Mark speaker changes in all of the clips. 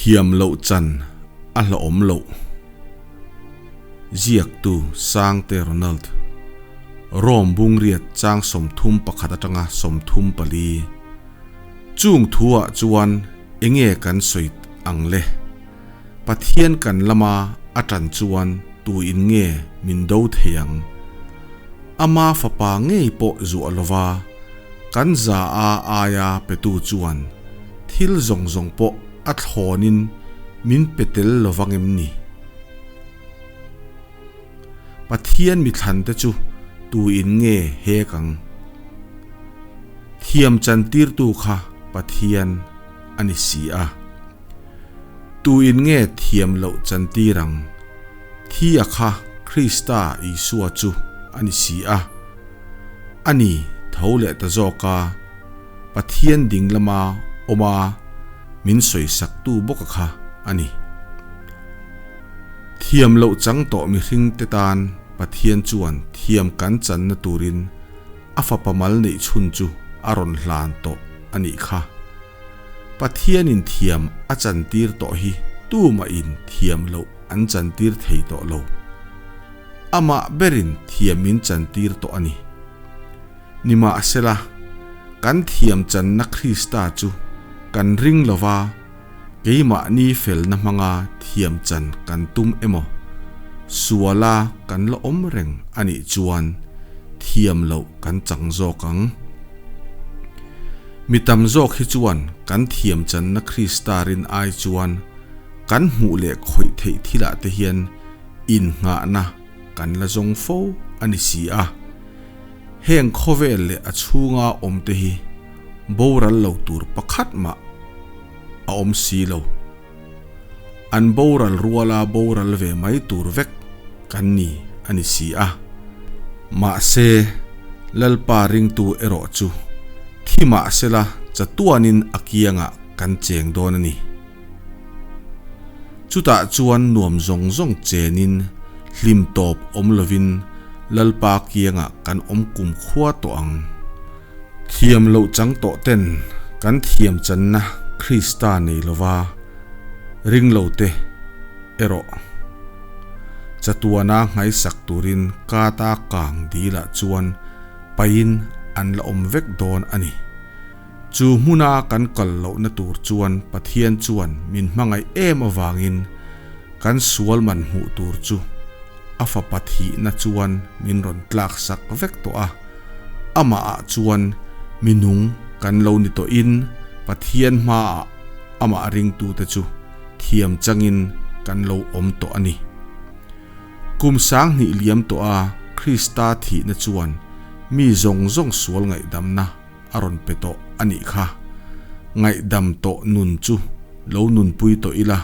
Speaker 1: Thiam loh chan a hlauhawm loh. Ziaktu Sangte Ronald. Rome bungriat chang 31 atanga 34. Chung thuah chuan enge kan sawi ang le? Pathian kan lama a tan chuan tu in nge min do thei ang? Ama fapa ngei pawh zuah lova kan za a aia petu chuan thil zawng zawng pawh a thlawnin min pe tel lovang em ni? Pathian mithlan te chu tu in nge hek ang? Thiam chantirtu kha Pathian a ni si a. Tu in nge thiam loh chantir ang? Thi a kha Krista Isua chu a ni si a. A ni tho leh ta zawk a, Pathian ding lama awm a min sawisaktu bawk a kha a ni. Thiam loh chang tawh mihring te tan Pathian chuan thiam kan channa turin a fapa mal neih chhun chu a rawn hlan tawh a nih kha. Pathianin thiam a chantir tawh hi tumahin thiam loh an chantir thei tawh lo. Amah berin thiam min chantir tawh a ni. Nimahsela, kan thiam channa Krista chu kan ring lova, keimahni felna hmanga thiam chan kan tum emaw, suala kan la awm reng a nih chuan thiam loh kan chang zawk ang. Mi tam zawk hi chuan kan thiam channa Krista rin ai chuan kan hmuh leh khawih theih thilah te hian innghahna kan la zawng fo a ni si a. Heng khawvel leh a chhunga awm te hi boral lo tur pakhat mah a awm si lo. An boral ruala boral ve mai tur vek kan ni a ni si a. Mahse, Lalpa ringtu erawh chu thi mahsela chatuanin a kiangah kan cheng dawn a ni. Chutah chuan nuam zawng zawng chenin hlim tawp awm lovin Lalpa kiangah kan awm kum khua tawh ang. Thiam loh chang tawh ten kan thiam channa Krista nei lova ring lo te erawh chatuana nghaisak turin kata kang dilah chuan pain an la awm vek dawn a ni. Chu hmuna kan kal lohna tur chuan Pathian chuan min hmangaih em avangin kan sual man hmuh tur chu a fapa thihna chuan min rawn tlak sak vek tawh a, amahah chuan mi nung kan lo ni tawhin Pathian hmaah amah ringtute chu thiam changin kan lo awm tawh a ni. Kum 2000 liam tawh a Krista thihna chuan mi zawng zawng sual ngaihdamna a rawn pe tawh a nih kha. Ngaihdam tawh nun chu lo nunpui tawh ila,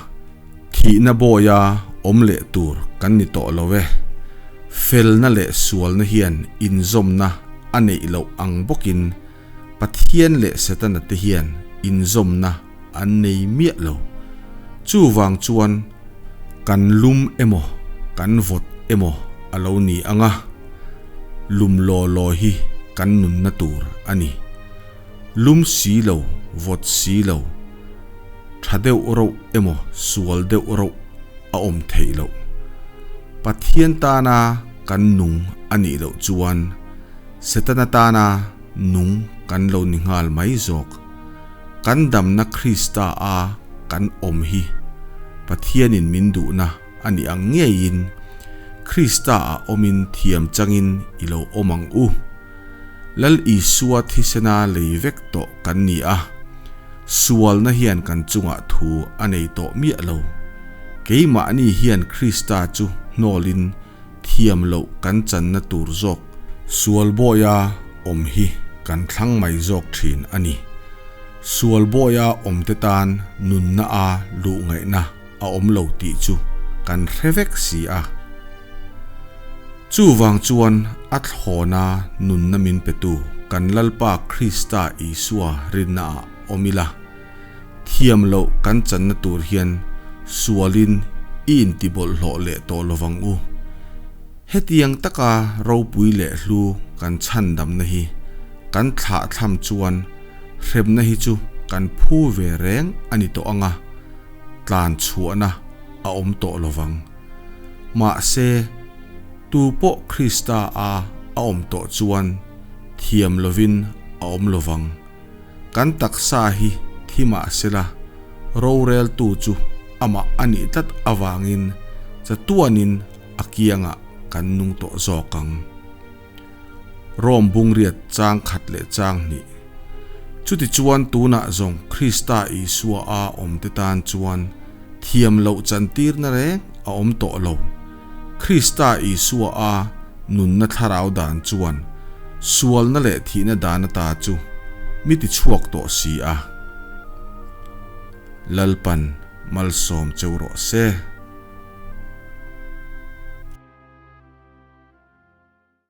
Speaker 1: thihna bawia awm leh tur kan ni tawh lo e. Felna leh sualna hian inzawmna a neih loh ang bawkin Pathian leh Setana te hian inzawmna an nei miah lo. Chuvang chuan kan lum emaw kan vawt emaw a lo ni ang a, lum law law hi kan nunna tur a ni. Lum si lo, vawt si lo, tha deuh rauh emaw sual deuh rauh a awm theih loh. Pathian tana kan nung a nih loh chuan Setana tana nung kan lo ni nghal mai zawk. Kan damna Krista a kan awm hi Pathianin min duhna a nih ang ngeiin Krista ah awmin thiam changin i lo awm ang u. Lal Isua thisena lei vek tawh kan ni a, sualna hian kan chungah thu a nei tawh miah lo. Keimahni hian Krista chu hnawlin thiam loh kan channa tur zawk sual bawia awm hi kan thlang mai zawk thin a ni. Sual bawia awmte tan nunna a luh ngaihna a awm lo tih chu kan hre vek si a. Chuvang chuan a thlawna nunna min petu kan Lalpa Krista Isua rinnaah awm ila, thiam loh kan channa tur hian sualin i intibawlhhlawh leh tawh lovang u. Hetiang taka ropui leh hlu kan chhandamna hi kan thlahthlam chuan, hremna hi chu kan phu ve reng a ni tawh ang a. tlan chhuahna a awm tawh lovang. Mahse, tu pawh Krista a a awm tawh chuan thiam lovin a awm lovang. Kan taksa hi thi mah sela, roreltu chu amah a nih tlat avangin chatuanin a kiangah kan nung tawh zawk ang. Rome bungriat chang khat leh chang hnih. Chutichuan tunah zawng Krista Isua a awmte tan chuan thiam loh chantirna reng a awm tawh lo. Krista Isua a nunna thlarau dan chuan sualna leh thihna dan ata chu mi tichhuak tawh si a. Lalpan malsawm cheu rawh se.